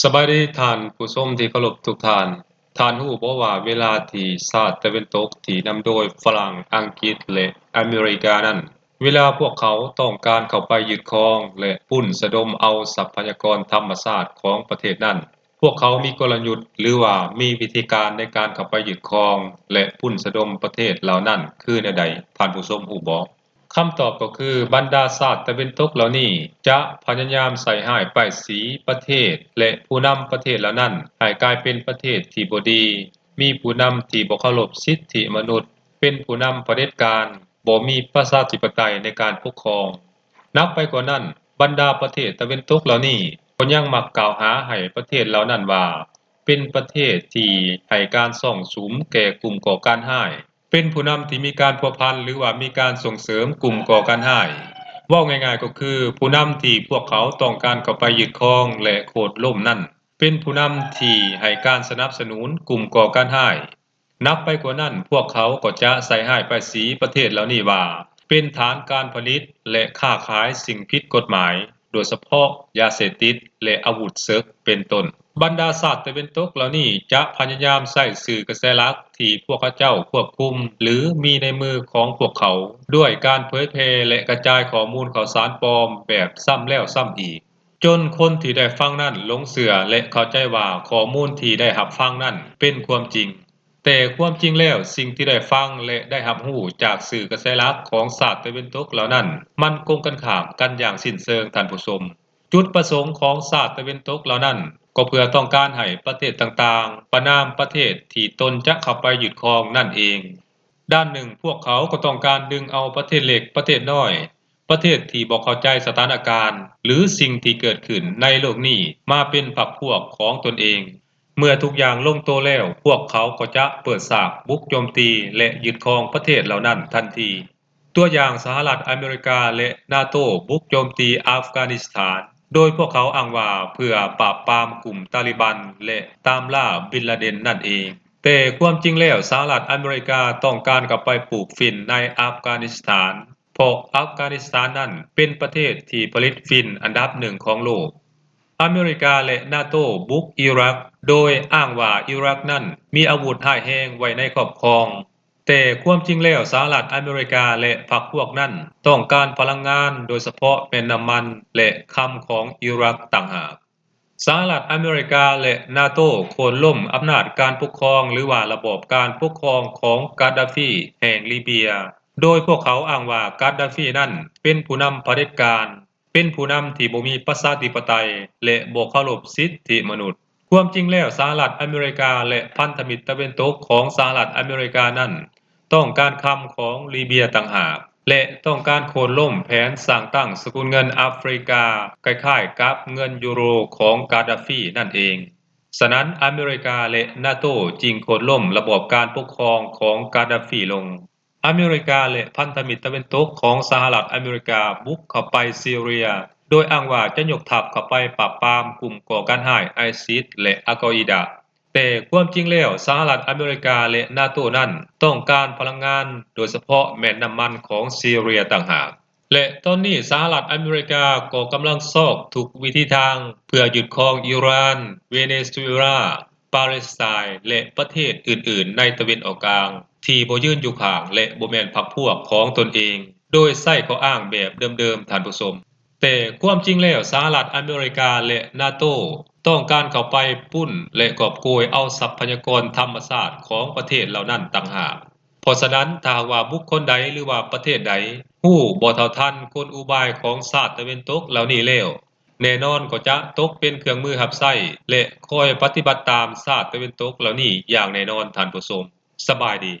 ສະບາຍດີທ່ານຜູ້ຊົມທີ່ເຄົາລົບທຸກທ່ານ. ທ່ານຮູ້ບໍ່ວ່າເວລາທີ່ຊາດຕາເວັນຕົກທີ່ນຳໂດຍຝຣັ່ງ, ອັງກິດ ແລະ ອາເມລິການັ້ນ, ເວລາພວກເຂົາຕ້ອງການເຂົ້າໄປຍຶດຄອງ ແລະ ປຸ້ນສະດົມເອົາຊັບພະຍາກອນທຳມະຊາດຂອງປະເທດນັ້ນ, ພວກເຂົາມີກົນລະຍຸດ ຫຼືວ່າມີວິທີການໃນການເຂົ້າໄປຍຶດຄອງ ແລະ ປຸ້ນສະດົມປະເທດເຫຼົ່ານັ້ນຄືແນວໃດ? ທ່ານຜູ້ຊົມຮູ້ບໍ່? ຄຳຕອບກໍຄື ບັນດາຊາດຕາເວັນຕົກເຫຼົ່ານີ້ຈະພະຍາຍາມໃສ່ຮ້າຍປ້າຍສີປະເທດ ແລະ ຜູ້ນຳປະເທດເຫຼົ່ານັ້ນໃຫ້ກາຍເປັນປະເທດທີ່ບໍ່ດີ, ມີຜູ້ນຳທີ່ບໍ່ເຄົາລົບສິດທິມະນຸດ, ເປັນຜູ້ນຳຜະເດັດການ, ບໍ່ມີປະຊາທິປະໄຕໃນການປົກຄອງ. ໜັກໄປກວ່ານັ້ນ, ບັນດາປະເທດຕາເວັນຕົກເຫຼົ່ານີ້ກໍຍັງມັກກ່າວຫາໃຫ້ປະເທດເຫຼົ່ານັ້ນວ່າ ເປັນປະເທດທີ່ໃຫ້ການຊອງສຸມແກ່ກຸ່ມກໍ່ການຮ້າຍ, ເປັນຜູ້ນຳທີ່ມີການພົວພັນ ຫຼືວ່າມີການສົ່ງເສີມກຸ່ມກໍ່ການຮ້າຍ. ເວົ້າງ່າຍໆກໍຄື ຜູ້ນຳທີ່ພວກເຂົາຕ້ອງການເຂົ້າໄປຍຶດຄອງ ແລະ ໂຄ່ນລົ້ມນັ້ນ ເປັນຜູ້ນຳທີ່ໃຫ້ການສະໜັບສະໜູນກຸ່ມກໍ່ການຮ້າຍ. ໜັກໄປກວ່ານັ້ນ, ພວກເຂົາກໍຈະໃສ່ຮ້າຍປ້າຍສີປະເທດເຫຼົ່ານີ້ວ່າ ເປັນຖານການຜະລິດ ແລະ ຄ້າຂາຍສິ່ງຜິດກົດໝາຍ, ໂດຍສະເພາະຢາເສບຕິດ ແລະ ອາວຸດເສິກ ເປັນຕົ້ນ. ບັນດາຊາດຕາເວັນຕົກເຫຼົ່ານີ້ຈະພະຍາຍາມໃຊ້ສື່ກະແສຫຼັກທີ່ພວກເຂົາເຈົ້າຄວບຄຸມ ຫຼື ມີໃນມືຂອງພວກເຂົາ ດ້ວຍການເຜີຍແຜ່ ແລະ ກະຈາຍຂໍ້ມູນຂ່າວສານປອມແບບຊ້ຳແລ້ວຊ້ຳອີກ, ຈົນຄົນທີ່ໄດ້ຟັງນັ້ນຫຼົງເຊື່ອ ແລະ ເຂົ້າໃຈວ່າຂໍ້ມູນທີ່ໄດ້ຮັບຟັງນັ້ນເປັນຄວາມຈິງ. ແຕ່ຄວາມຈິງແລ້ວ, ສິ່ງທີ່ໄດ້ຟັງ ແລະ ໄດ້ຮັບຮູ້ຈາກສື່ກະແສຫຼັກຂອງຊາດຕາເວັນຕົກເຫຼົ່ານັ້ນ ມັນກົງກັນຂ້າມກັນຢ່າງສິ້ນເຊີງ, ທ່ານຜູ້ຊົມ. ຈຸດປະສົງຂອງຊາດຕາເວັນຕົກເຫຼົ່ານັ້ນ ກໍເພື່ອຕ້ອງການໃຫ້ປະເທດຕ່າງໆ ປະນາມປະເທດທີ່ຕົນຈະເຂົ້າໄປຍຶດຄອງນັ້ນເອງ. ດ້ານໜຶ່ງ, ພວກເຂົາກໍຕ້ອງການດຶງເອົາປະເທດເລັກ, ປະເທດນ້ອຍ, ປະເທດທີ່ບໍ່ເຂົ້າໃຈສະຖານະການ ຫຼື ສິ່ງທີ່ເກີດຂຶ້ນໃນໂລກນີ້ ມາເປັນພັກພວກຂອງຕົນເອງ. ເມື່ອທຸກຢ່າງລົງໂຕແລ້ວ, ພວກເຂົາກໍຈະເປີດສາກບຸກໂຈມຕີ ແລະ ຍຶດຄອງປະເທດເຫຼົ່ານັ້ນທັນທີ. ຕົວຢ່າງ, ສະຫະລັດອາເມລິກາ ແລະ ນາໂຕ ບຸກໂຈມຕີອັຟການິສຖານ ໂດຍພວກເຂົາອ້າງວ່າເພື່ອປາບປາມກຸ່ມຕາລີບັນ ແລະ ຕາມລ່າບິນລາເດັນນັ້ນເອງ. ແຕ່ຄວາມຈິງແລ້ວ, ສະຫະລັດອາເມລິກາຕ້ອງການເຂົ້າໄປປູກຝິ່ນໃນອັຟການິສຖານ ເພາະອັຟການິສຖານນັ້ນເປັນປະເທດທີ່ຜະລິດຝິ່ນອັນດັບໜຶ່ງຂອງໂລກ. ອາເມລິກາ ແລະ ນາໂຕ ບຸກອີຣັກ ໂດຍອ້າງວ່າອີຣັກນັ້ນມີອາວຸດຮ້າຍແຮງໄວ້ໃນຄອບຄອງ. ແຕ່ຄວາມຈິງແລ້ວ, ສະຫະລັດອາເມລິກາ ແລະ ພັກພວກນັ້ນຕ້ອງການພະລັງງານ, ໂດຍສະເພາະແມ່ນນ້ຳມັນ ແລະ ຄຳຂອງອີຣັກຕ່າງຫາກ. ສະຫະລັດອາເມລິກາ ແລະ ນາໂຕ ໂຄ່ນລົ້ມອຳນາດການປົກຄອງ ຫຼືວ່າລະບອບການປົກຄອງຂອງກາດດາຟີແຫ່ງລີເບຍ ໂດຍພວກເຂົາອ້າງວ່າກາດດາຟີນັ້ນເປັນຜູ້ນຳຜະເດັດການ, ເປັນຜູ້ນຳທີ່ບໍ່ມີປະຊາທິປະໄຕ ແລະ ບໍ່ເຄົາລົບສິດທິມະນຸດ. ຄວາມຈິງແລ້ວ, ສະຫະລັດອາເມລິກາ ແລະ ພັນທະມິດຕາເວັນຕົກຂອງສະຫະລັດອາເມລິການັ້ນ ຕ້ອງການຄຳຂອງລີເບຍຕ່າງຫາກ ແລະ ຕ້ອງການໂຄ່ນລົ້ມແຜນສ້າງຕັ້ງສະກຸນເງິນອາຟຣິກາ ຄ້າຍໆກັບເງິນຢູໂຣຂອງກາດດາຟີນັ້ນເອງ. ສະນັ້ນ, ອາເມລິກາ ແລະ ນາໂຕ ຈຶ່ງໂຄ່ນລົ້ມລະບອບການປົກຄອງຂອງກາດດາຟີລົງ. ອາເມລິກາ ແລະ ພັນທະມິດຕາເວັນຕົກຂອງສະຫະລັດອາເມລິກາບຸກເຂົ້າໄປຊີເຣຍ ໂດຍອ້າງວ່າຈະຍົກທັບເຂົ້າໄປປາບປາມກຸ່ມກໍ່ການຮ້າຍໄອຊິສ ແລະ ອາກອອີດາ. ແຕ່ຄວາມຈິງແລ້ວ, ສະຫະລັດອາເມລິກາ ແລະ ນາໂຕ ນັ້ນຕ້ອງການພະລັງງານ, ໂດຍສະເພາະແມ່ນນ້ຳມັນຂອງຊີເຣຍຕ່າງຫາກ. ແລະ ຕອນນີ້ສະຫະລັດອາເມລິກາກໍກຳລັງຊອກທຸກວິທີທາງເພື່ອຍຶດຄອງອີຣານ, ເວເນຊູເອລາ, ປາເລສໄຕນ໌ ແລະ ປະເທດອື່ນໆໃນຕາເວັນອອກກາງ ທີ່ບໍ່ຢືນຢູ່ຂ້າງ ແລະ ບໍ່ແມ່ນພັກພວກຂອງຕົນເອງ, ໂດຍໃຊ້ຂໍ້ອ້າງແບບເດີມໆ, ທ່ານຜູ້ຊົມ. ແຕ່ຄວາມຈິງແລ້ວ, ສະຫະລັດອາເມລິກາ ແລະ ນາໂຕ ຕ້ອງການເຂົ້າໄປປຸ້ນ ແລະ ກອບໂກຍເອົາຊັບພະຍາກອນທຳມະຊາດຂອງປະເທດເຫຼົ່ານັ້ນຕ່າງຫາກ. ເພາະສະນັ້ນ, ຖ້າຫາກວ່າບຸກຄົນໃດ ຫຼືວ່າປະເທດໃດ ຮູ້ບໍ່ເທົ່າທັນກົນອຸບາຍຂອງຊາດຕາເວັນຕົກເຫຼົ່ານີ້ແລ້ວ, ແນ່ນອນກໍຈະຕົກເປັນເຄື່ອງມືຮັບໃຊ້ ແລະ ຄອຍປະຕິບັດຕາມຊາດຕາເວັນຕົກເຫຼົ່ານີ້ຢ່າງແນ່ນອນ, ທ່ານຜູ້ຊົມ. ສະບາຍດີ.